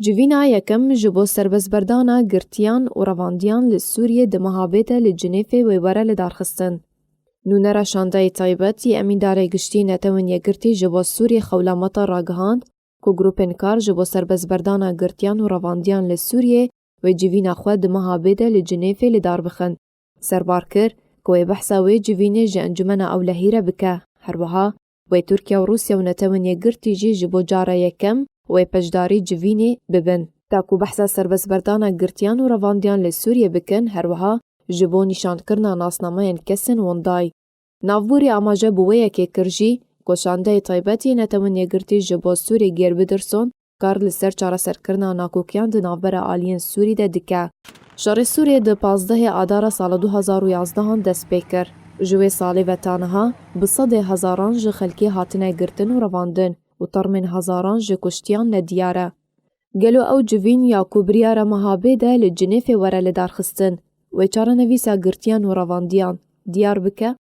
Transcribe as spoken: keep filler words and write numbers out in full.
Civîna yekem ji bo serbestberdana girtiyan û revandiyan li Sûriyê di meha bê de li Cinêfê wê were lidarxistin. Nûnera şandeyê taybet yê Emîndarê Giştî Netewên Yekgirtî ji bo Sûriyê Xewlameta ragihand ku grûpên kar ji bo serbestberdana girtiyan û revandiyan li Sûriyê wê civîna xwe di meha bê de li Cinêfê li dar bixin. Serbar kir ku wê behsa wê civînê ji Encûmena Ewlehî re bike. Her wiha wê Tirkiye û Rûsya û Netewên Yekgirtî jî ji bo cara yekem wê beşdarî civînê bibin. Da ku behsa serbestberdana girtiyan û revandiyan li Sûriyê bikin, her wiha ji bo nîşankirina nasnameyên kesên windayî. Navborî amaje bi wê yekê kir jî ku şandeyê taybet yê Netewên Yekgirtî ji bo Sûriyê Geir Wilders kar li ser çareserkirina nakokiyan di navbera aliyên Sûrî de dike. Şerê Sûriyê di pazdehê Adara sala du hazar û yazdehan dest pê kir. Ji wê salê ve ta niha bi sedê hezaran ji xelkê hatine girtin û revandin û termên hezaran ji kuştiyan nediyar e. Gelo ew civîn ya ku biryara meha bê de li Cinêfê were lidarxistin, wê çarenivîsa girtiyan û revandiyan diyar bike?